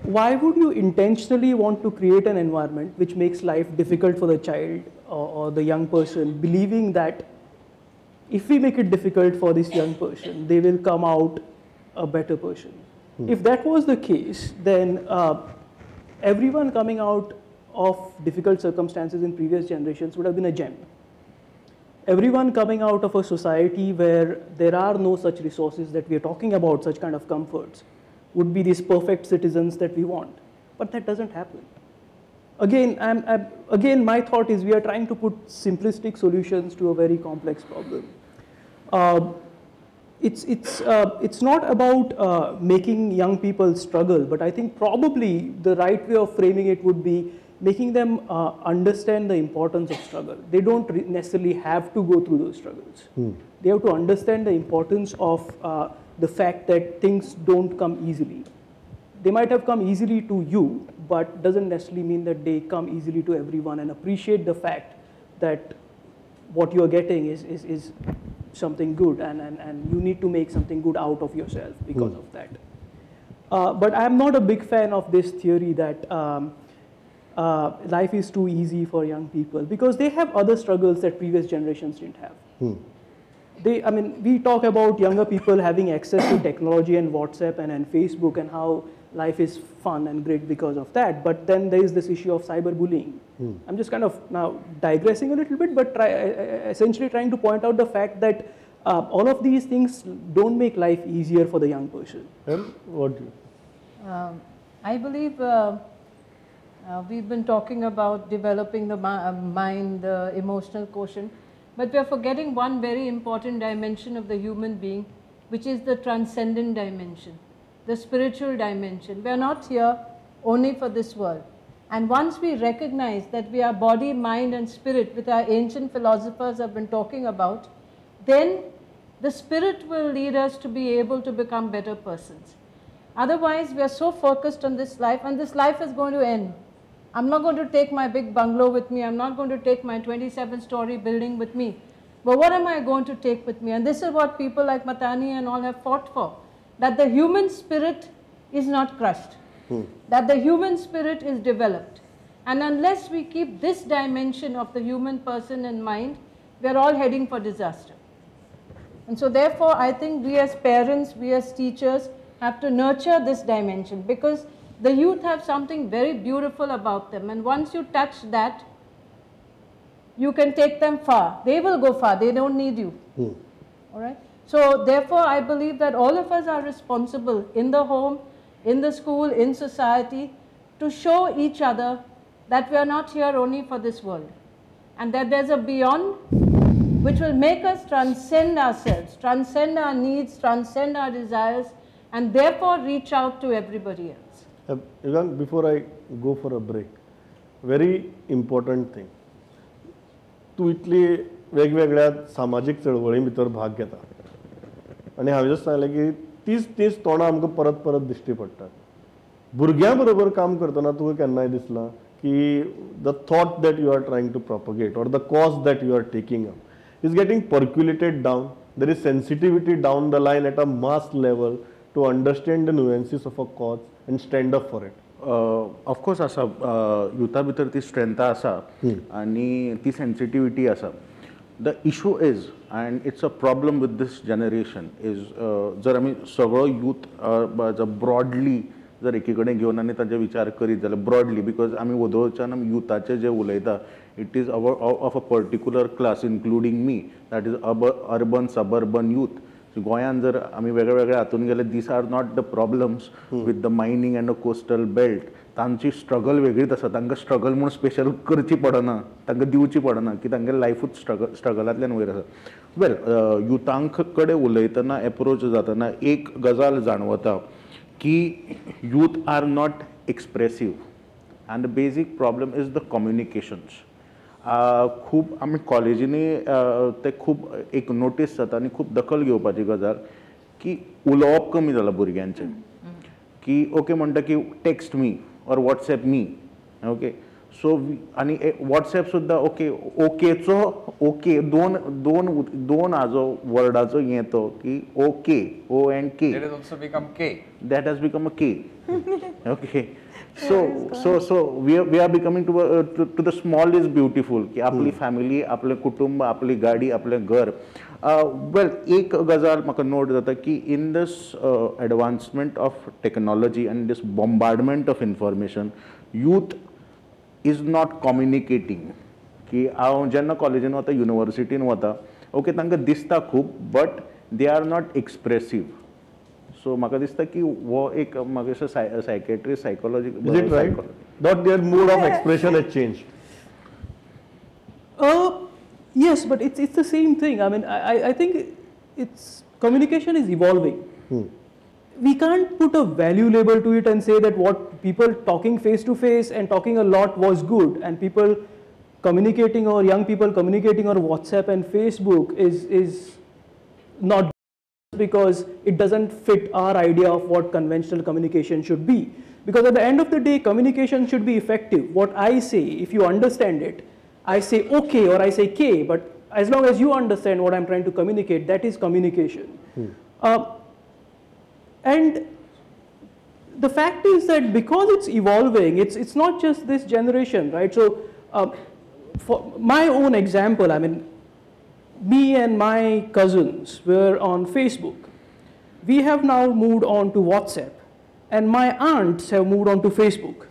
Why would you intentionally want to create an environment which makes life difficult for the child or the young person, believing that if we make it difficult for this young person, they will come out a better person? If that was the case, then everyone coming out of difficult circumstances in previous generations would have been a gem. Everyone coming out of a society where there are no such resources that we are talking about, such kind of comforts, would be these perfect citizens that we want. But that doesn't happen. Again, again, my thought is we are trying to put simplistic solutions to a very complex problem. It's not about making young people struggle, but I think probably the right way of framing it would be making them understand the importance of struggle. They don't necessarily have to go through those struggles. They have to understand the importance of the fact that things don't come easily. They might have come easily to you, but doesn't necessarily mean that they come easily to everyone, and appreciate the fact that what you're getting is something good, and you need to make something good out of yourself because of that. But I'm not a big fan of this theory that life is too easy for young people, because they have other struggles that previous generations didn't have. I mean, we talk about younger people having access to technology and WhatsApp and Facebook and how life is fun and great because of that. But then there is this issue of cyberbullying. I'm just kind of now digressing a little bit, but essentially trying to point out the fact that all of these things don't make life easier for the young person. And what do you? I believe we've been talking about developing the mind, the emotional quotient, but we are forgetting one very important dimension of the human being, which is the transcendent dimension, the spiritual dimension. We are not here only for this world. And once we recognize that we are body, mind and spirit, which our ancient philosophers have been talking about, then the spirit will lead us to be able to become better persons. Otherwise, we are so focused on this life, and this life is going to end. I'm not going to take my big bungalow with me. I'm not going to take my 27-story building with me. But what am I going to take with me? And this is what people like Matani and all have fought for, that the human spirit is not crushed, that the human spirit is developed. And unless we keep this dimension of the human person in mind, we are all heading for disaster. And so therefore, I think we as parents, we as teachers have to nurture this dimension, because the youth have something very beautiful about them, and once you touch that, you can take them far. They will go far. They don't need you. All right? So therefore, I believe that all of us are responsible in the home, in the school, in society, to show each other that we are not here only for this world, and that there's a beyond which will make us transcend ourselves, transcend our needs, transcend our desires, and therefore reach out to everybody else. Yugank, before I go for a break, very important thing. तूं इतली वेगवेगळ्या सामाजीक चळवळी भितर भाग घेता आनी हांवें जस्ट सांगलें की तीच तीच तोंडां आमकां परत परत दिश्टी पडटात. भुरग्यां बरोबर काम करतना तुका केन्नाय दिसलां की the thought that you are trying to propagate or the cause that you are taking up is getting percolated down? There is sensitivity down the line at a mass level to understand the nuances of a cause and stand up for it. Of course आसा, युथा भितर ती strength आसा आनी ती sensitivity आसा. The issue is, and it's a problem with this generation is, जर आमी सगळो यूथ ब्रॉडली जर एकी कडेन घेवन आनी तांचे विचार करीत जाल्यार ब्रॉडली, because आमी वोदोळच्यान आमी युथाचे जे उलयता, it is of a particular class including me, that is urban suburban youth. गोंयांत जर आमी वेगळे वेगळे हातून गेले, these are not the problems with the mining and the coastal belt. तांची स्ट्रगल वेगळीच आसा, तांकां स्ट्रगल म्हूण स्पेशल करची पडना, तांकां दिवची पडना की तांगे लायफूच स्ट्रगलांतल्यान वयर आसा. वेल, युथांक कडेन उलयतना एप्रोच जातना एक गजाल जाणवता की youth are not expressive and the basic problem is the communications. खूब आमी कॉलेजींनी ते खूब एक नोटीस जाता आनी खूब दखल घेवपाची गजाल की उलोवप कमी जालां भुरग्यांचें. की ओके म्हणटा की text me or WhatsApp me, okay. So आनी वॉट्सएप सुद्दां ओके ओकेचो ओके दोन दोन दोन हाजो वर्डाचो हें तो की okay, O and K. That has also become K. That has become a K. Okay. So so so we are becoming to the small is beautiful, की आपली फॅमिली, आपलें कुटुंब, आपली गाडी, आपलें घर. वेल, एक गजाल म्हाका नोट जाता की in this advancement of technology and this bombardment of information, youth is not communicating. की हांव जेन्ना कॉलेजीन वता, युनिवर्सिटीन वता, ओके तांकां दिसता खूब, but they are not expressive. So म्हाका दिसता की हो एक म्हाका दिसता psychiatry, psychology. Is it right? Not their mode of expression has changed. Yes, but it's the same thing. I mean, I think it's communication is evolving. We can't put a value label to it and say that what people talking face to face and talking a lot was good, and people communicating or young people communicating on WhatsApp and Facebook is not, because it doesn't fit our idea of what conventional communication should be. Because at the end of the day, communication should be effective. What I say, if you understand it, I say okay or I say K, but as long as you understand what I'm trying to communicate, that is communication. And the fact is that because it's evolving, it's not just this generation, right? So for my own example, I mean, me and my cousins were on Facebook. We have now moved on to WhatsApp, and my aunts have moved on to Facebook,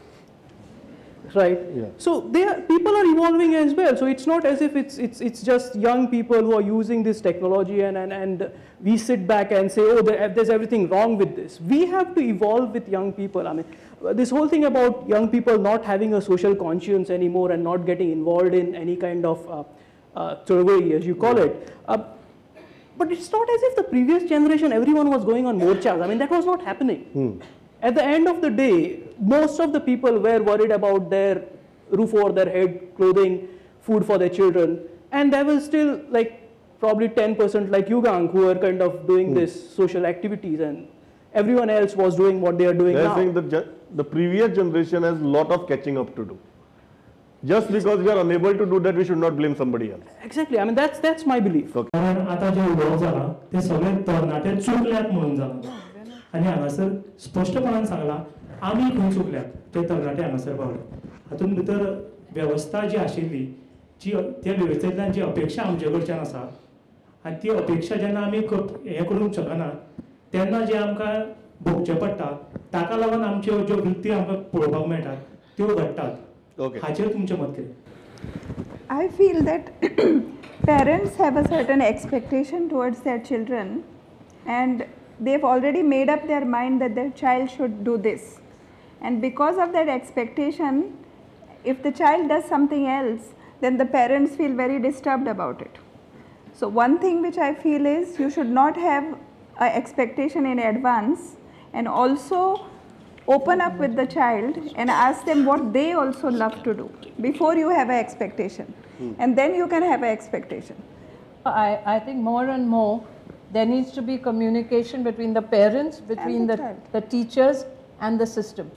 right? Yeah. So people are evolving as well. So it's not as if it's just young people who are using this technology and we sit back and say, oh, there's everything wrong with this. We have to evolve with young people. I mean, this whole thing about young people not having a social conscience anymore and not getting involved in any kind of survey, as you call it. But it's not as if the previous generation, everyone was going on morchas. I mean, that was not happening. At the end of the day, most of the people were worried about their roof over their head, clothing, food for their children. And there was still like probably 10% like Yugank who were kind of doing this social activities, and everyone else was doing what they are doing now. Saying the previous generation has a lot of catching up to do. Just because we are unable to do that, we should not blame somebody else. Exactly. I mean, that's my belief. Okay. कारण आता जे उलोवप जालां ते सगळे तरणाटे चुकल्यात म्हणून जालां आनी हांगासर स्पश्टपणान सांगलां आमी खंय चुकल्यात ते तरणाटे हांगासर पावले. हातूंत भितर वेवस्था जी आशिल्ली जी त्या वेवस्थेंतल्यान जी अपेक्षा आमचे कडच्यान आसा आनी ती अपेक्षा जेन्ना आमी हें करूंक शकना तेन्ना जें आमकां भोगचें पडटा ताका लागून आमच्यो ज्यो वृत्ती आमकां पळोवपाक मेळटात त्यो घडटात. हाचेर तुमचें मत कितें? I feel that parents have a certain expectation towards their children, and they've already made up their mind that their child should do this. And because of that expectation, If the child does something else, then the parents feel very disturbed about it. So one thing which I feel is you should not have an expectation in advance, and also open up with the child and ask them what they also love to do before you have an expectation. And then you can have an expectation. I think more and more there needs to be communication between the parents, between the teachers and the system.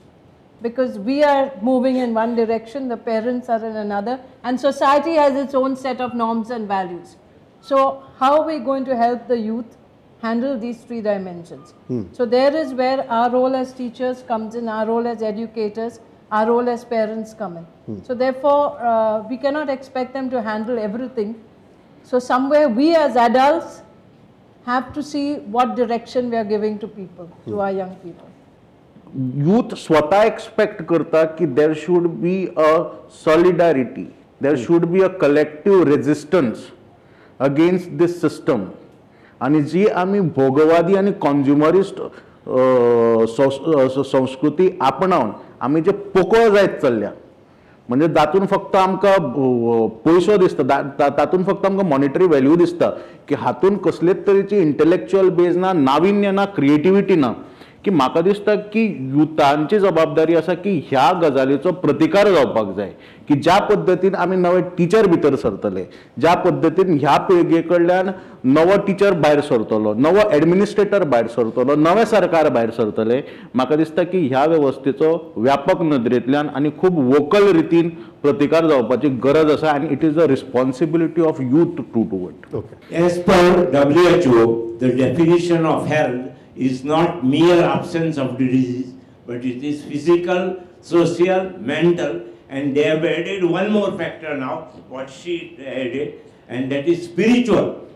Because we are moving in one direction, the parents are in another, and society has its own set of norms and values. So how are we going to help the youth handle these three dimensions? So there is where our role as teachers comes in, our role as educators, our role as parents come in. So therefore, we cannot expect them to handle everything. So somewhere we as adults have to see what direction we are giving to people, to our young people. Youth स्वता expect करता की there should be a solidarity, there should be a collective resistance against this system. आनी जी आमी भोगवादी आनी कॉन्ज्युमरिस्ट संस्कृती आपणावन आमी जे पोकळ जायत चल्ल्या, म्हणजे तातूंत फक्त आमकां पयसो दिसता, तातूंत फक्त आमकां मॉनिटरी व्हॅल्यू दिसता की हातूंत कसलेच तरेची इंटलेक्च्युअल बेज ना, नाविन्य ना, क्रिएटिविटी ना. की म्हाका दिसता की युथांची जबाबदारी आसा की ह्या गजालीचो प्रतिकार जावपाक जाय, की ज्या पद्दतीन आमी नवे टिचर भितर सरतले, ज्या पद्दतीन ह्या पिळगे कडल्यान नवो टिचर भायर सरतलो, नवो एडमिनिस्ट्रेटर भायर सरतलो, नवें सरकार भायर सरतले, म्हाका दिसता की ह्या वेवस्थेचो व्यापक नदरेंतल्यान आनी खूब वोकल रितीन प्रतिकार जावपाची गरज आसा आनी it is the responsibility of youth to do it. As per WHO, the definition of health is not mere absence of disease, but it is physical, social, mental, and they have added one more factor now, what she added, and that is spiritual.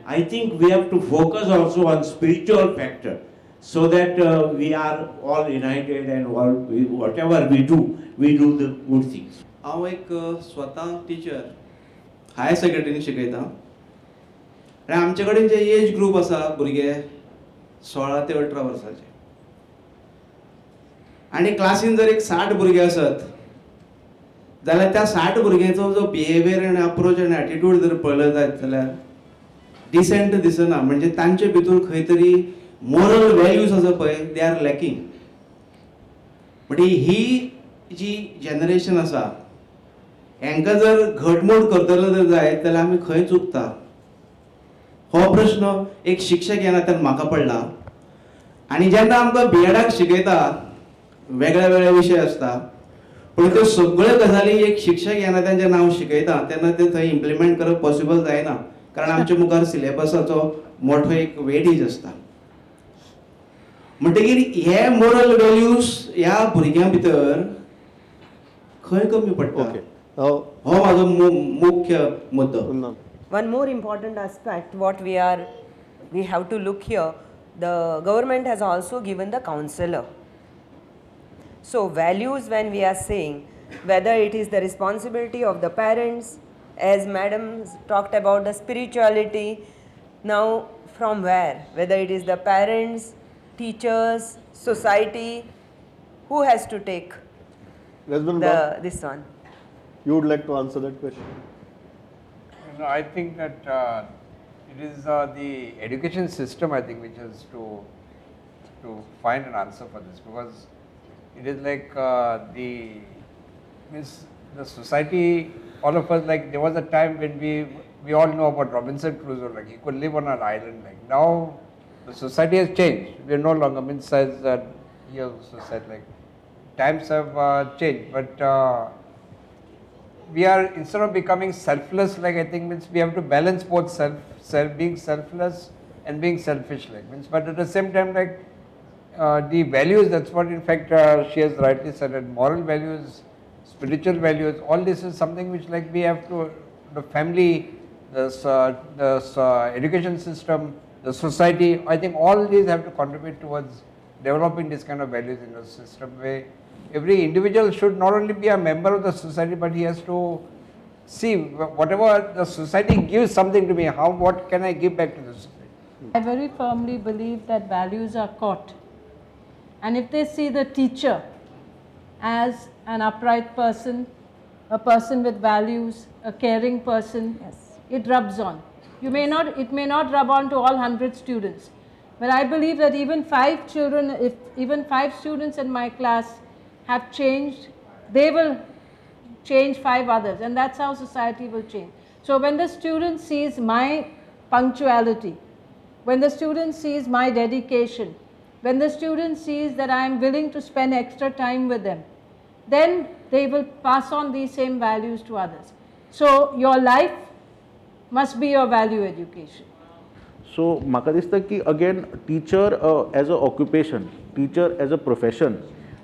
I think we have to focus also on spiritual factor, so that we are all united and all, whatever we do the good things. हांव एक स्वता teacher, higher सेकंडरीन शिकयता आनी आमचे कडेन जे as group आसा भुरगे 16 ते 18 वर्साचे, आनी क्लासीन जर एक 60 भुरगे आसत जाल्यार त्या 60 भुरग्यांचो जो बिहेवियर आनी अप्रोच आनी एटिट्यूड जर पळयलो जायत जाल्यार डिसेंट दिसना. म्हणजे तांचे भितर खंय तरी मोरल व्हॅल्यूज आसा पळय, they are lacking. म्हणजे ही जी जनरेशन आसा हांकां जर घटमूट करतलो जर जायत जाल्यार आमी खंय चुकता हो प्रश्न एक शिक्षक ह्या नात्यान म्हाका पडला. आनी जेन्ना आमकां बी एडाक शिकयता वेगळे वेगळे विशय आसता, पूण त्यो सगळ्यो गजाली एक शिक्षक ह्या नात्यान जेन्ना हांव शिकयता तेन्ना ते थंय इम्प्लिमेंट करप पॉसिबल जायना, कारण आमच्या मुखार सिलेबसाचो मोठो एक वेटेज आसता. म्हणटकीर हे मोरल व्हॅल्यूज ह्या भुरग्यां भितर खंय कमी पडटा, हो म्हाजो मुख्य मुद्दो. One more important aspect what we have to look here, the government has also given the counselor. So values, when we are saying, whether it is the responsibility of the parents, as madam talked about the spirituality, now from where? Whether it is the parents, teachers, society, who has to take this one? You would like to answer that question? No, I think that it is the education system, I think, which has to find an answer for this, because it is like the society, all of us, like there was a time when we all know about Robinson Crusoe, like he could live on an island. Like now, the society has changed. We are no longer, means as he also said, like times have changed, but we are, instead of becoming selfless, like I think means we have to balance both self being selfless and being selfish, like means, but at the same time, like the values, that's what in fact she has rightly said, that moral values, spiritual values, all this is something which like we have to, the family, the education system, the society, I think all these have to contribute towards developing this kind of values in the system where every individual should not only be a member of the society, but he has to see whatever the society gives something to me, how, what can I give back to the society. I very firmly believe that values are caught. And if they see the teacher as an upright person, a person with values, a caring person, yes, it rubs on. You may not, it may not rub on to all 100 students, but I believe that even 5 children, if even 5 students in my class have changed, they will change 5 others, and that's how society will change. So when the student sees my punctuality, when the student sees my dedication, when the student sees that I am willing to spend extra time with them, then they will pass on these same values to others. So your life must be your value education. So म्हाका दिसता की again teacher as a occupation, teacher as a profession,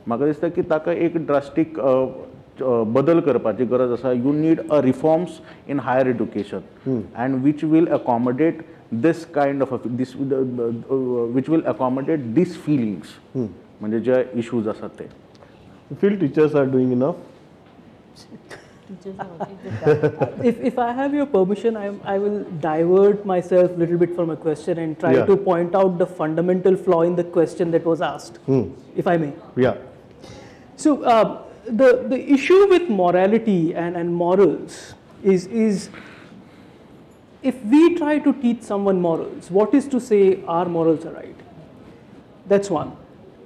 म्हाका दिसता की ताका एक ड्रास्टीक बदल करपाची गरज आसा. You need a reforms in higher education and which will accommodate this kind of this which will accommodate this feelings, म्हणजे जे इशूज आसात ते. You feel teachers are doing enough? If I have your permission, I will divert myself a little bit from a question and try to point out the fundamental flaw in the question that was asked, if I may. Yeah. So the issue with morality and morals is if we try to teach someone morals, what is to say our morals are right? That's one.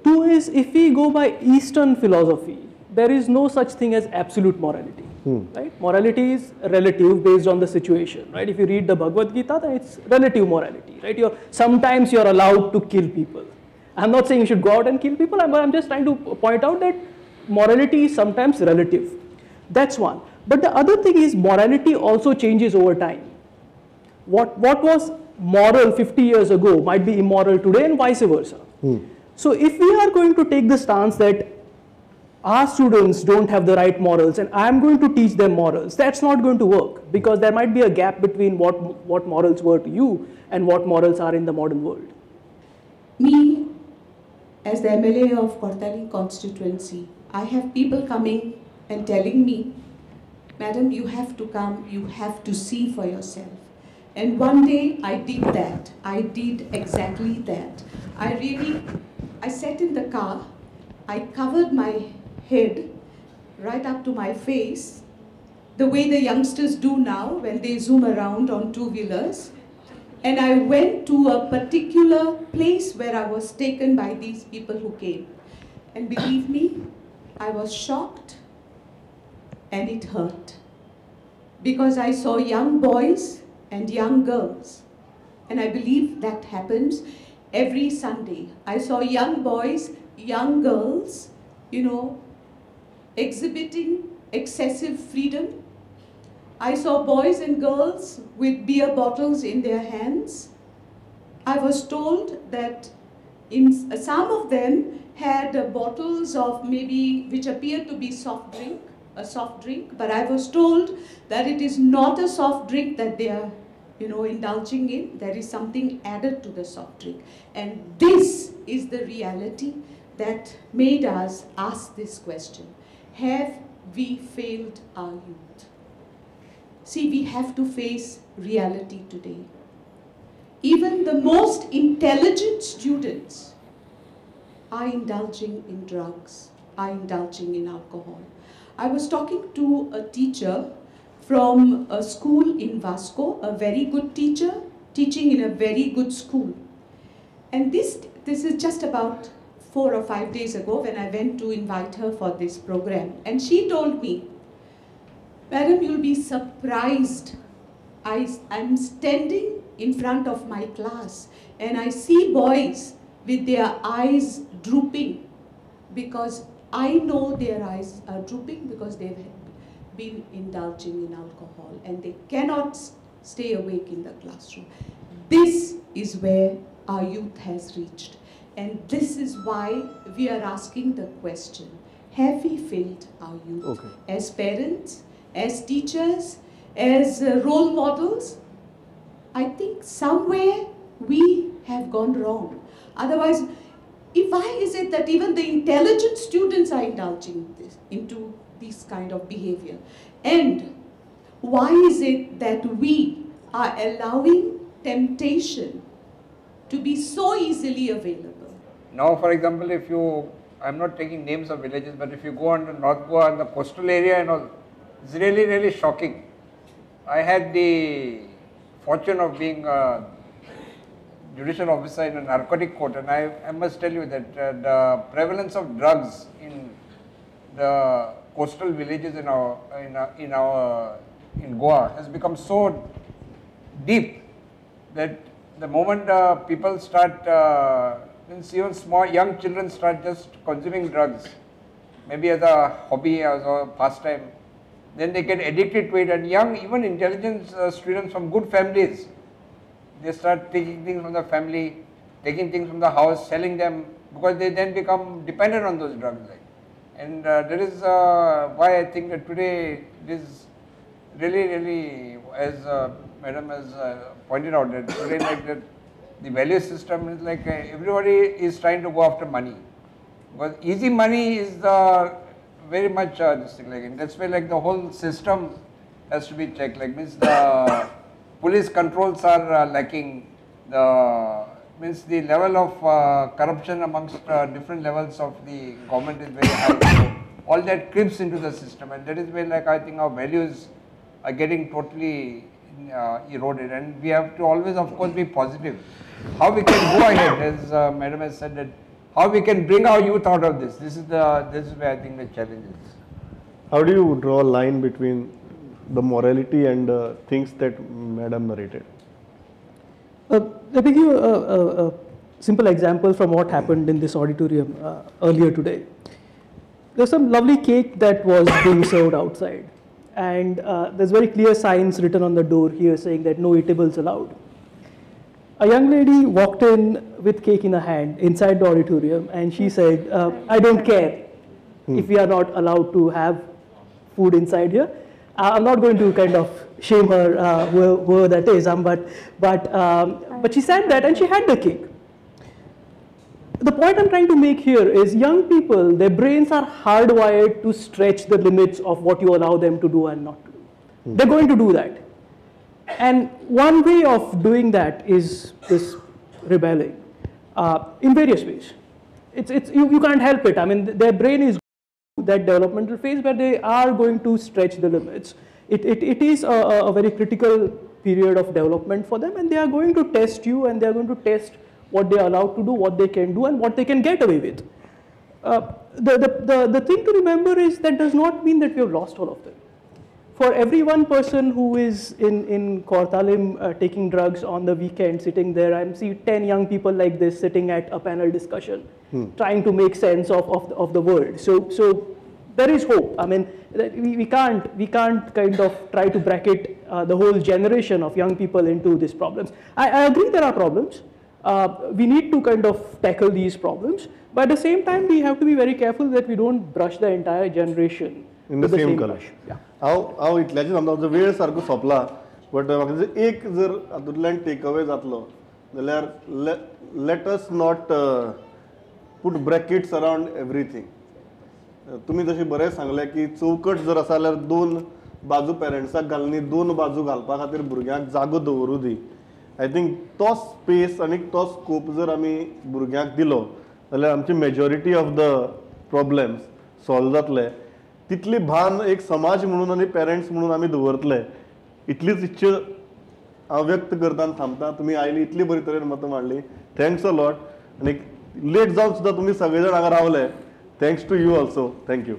Two is, if we go by Eastern philosophy, there is no such thing as absolute morality. Right? Morality is relative based on the situation, right? If you read the Bhagavad Gita, then it's relative morality, right? Sometimes you're allowed to kill people. I'm not saying you should go out and kill people, I'm just trying to point out that morality is sometimes relative. That's one. But the other thing is, morality also changes over time. What was moral 50 years ago might be immoral today, and vice versa. So if we are going to take the stance that our students don't have the right morals and I'm going to teach them morals, that's not going to work, because there might be a gap between what morals were to you and what morals are in the modern world. Me, as the MLA of Cortalim constituency, I have people coming and telling me, Madam, you have to come, you have to see for yourself. And one day I did that. I did exactly that. I sat in the car, I covered my head right up to my face, the way the youngsters do now when they zoom around on two-wheelers. And I went to a particular place where I was taken by these people who came. And believe me, I was shocked and it hurt, because I saw young boys and young girls. And I believe that happens every Sunday. I saw young boys, young girls, you know, exhibiting excessive freedom. I saw boys and girls with beer bottles in their hands. I was told that in some of them had bottles of maybe, which appeared to be soft drink, a soft drink, but I was told that it is not a soft drink that they are, you know, indulging in. There is something added to the soft drink. And this is the reality that made us ask this question. Have we failed our youth? See, we have to face reality today. Even the most intelligent students are indulging in drugs, are indulging in alcohol. I was talking to a teacher from a school in Vasco, a very good teacher, teaching in a very good school. And this is just about 4 or 5 days ago when I went to invite her for this program. And she told me, Madam, you'll be surprised. I'm standing in front of my class and I see boys with their eyes drooping, because I know their eyes are drooping because they've been indulging in alcohol and they cannot stay awake in the classroom. This is where our youth has reached. And this is why we are asking the question, have we failed our youth? Okay. As parents, as teachers, as role models? I think somewhere we have gone wrong. Otherwise, why is it that even the intelligent students are indulging into this kind of behavior? And why is it that we are allowing temptation to be so easily available? Now, for example, if you, I'm not taking names of villages, but if you go on to North Goa and the coastal area and all, It's really, really shocking. I had the fortune of being a judicial officer in a narcotic court, and I must tell you that the prevalence of drugs in the coastal villages in Goa has become so deep that the moment people start, even small young children start just consuming drugs, maybe as a hobby, as a pastime, then they get addicted to it, and young, even intelligent students from good families, they start taking things from the family, taking things from the house, selling them, because they then become dependent on those drugs. Like. And that is why I think that today it is really, really, as Madam has pointed out, that today like that the value system is like everybody is trying to go after money. Because easy money is the very much this thing, like, and that's why like the whole system has to be checked. Like means the police controls are lacking, the means the level of corruption amongst different levels of the government is very high. So all that creeps into the system, and that is where like I think our values are getting totally eroded, and we have to always of course be positive. How we can go ahead, as Madam has said, that how we can bring our youth out of this. This is where I think the challenge is. How do you draw a line between the morality and things that Madam narrated? Let me give you a simple example from what happened in this auditorium earlier today. There's some lovely cake that was being served outside, and there's very clear signs written on the door here saying that no eatables allowed. A young lady walked in with cake in her hand inside the auditorium, and she said, I don't care if we are not allowed to have food inside here. I'm not going to kind of shame her, whoever that is, but she said that, and she had the cake. The point I'm trying to make here is young people, their brains are hardwired to stretch the limits of what you allow them to do and not to do. They're going to do that. And one way of doing that is this rebelling in various ways. You can't help it. I mean, their brain is that developmental phase where they are going to stretch the limits. It is a very critical period of development for them, and they are going to test you, and they are going to test what they are allowed to do, what they can do, and what they can get away with. The thing to remember is that does not mean that we have lost all of them. For every one person who is in Cortalim taking drugs on the weekend, sitting there, I see 10 young people like this sitting at a panel discussion, trying to make sense of the world. So there is hope. I mean, we can't kind of try to bracket the whole generation of young people into these problems. I agree there are problems. We need to kind of tackle these problems. But at the same time, we have to be very careful that we don't brush the entire generation in the same color. Yeah. हांव इतल्याचेच आमचो वेळ सारको सोंपला, but म्हाका एक जर हातूंतल्यान take away जातलो जाल्यार let us not put brackets around everything. तुमी जशें बरें सांगलें की चौकट जर आसा जाल्यार दोन बाजू पेरंट्साक घालनी, दोन बाजू घालपा खातीर भुरग्यांक जागो दवरूं दी. I think तो स्पेस आनी तो स्कोप जर आमी भुरग्यांक दिलो जाल्यार आमची majority of the problems solve जातले. तितली भान एक समाज म्हणून आनी पेरंट्स म्हणून आमी दवरतले, इतलीच इच्छा हांव व्यक्त करता आनी थांबता. तुमी आयली, इतली बरी तरेन मतां मांडली, thanks a lot. आनी लेट जावन सुद्दां तुमी सगळे जाण हांगा रावले, thanks to you also. Thank you.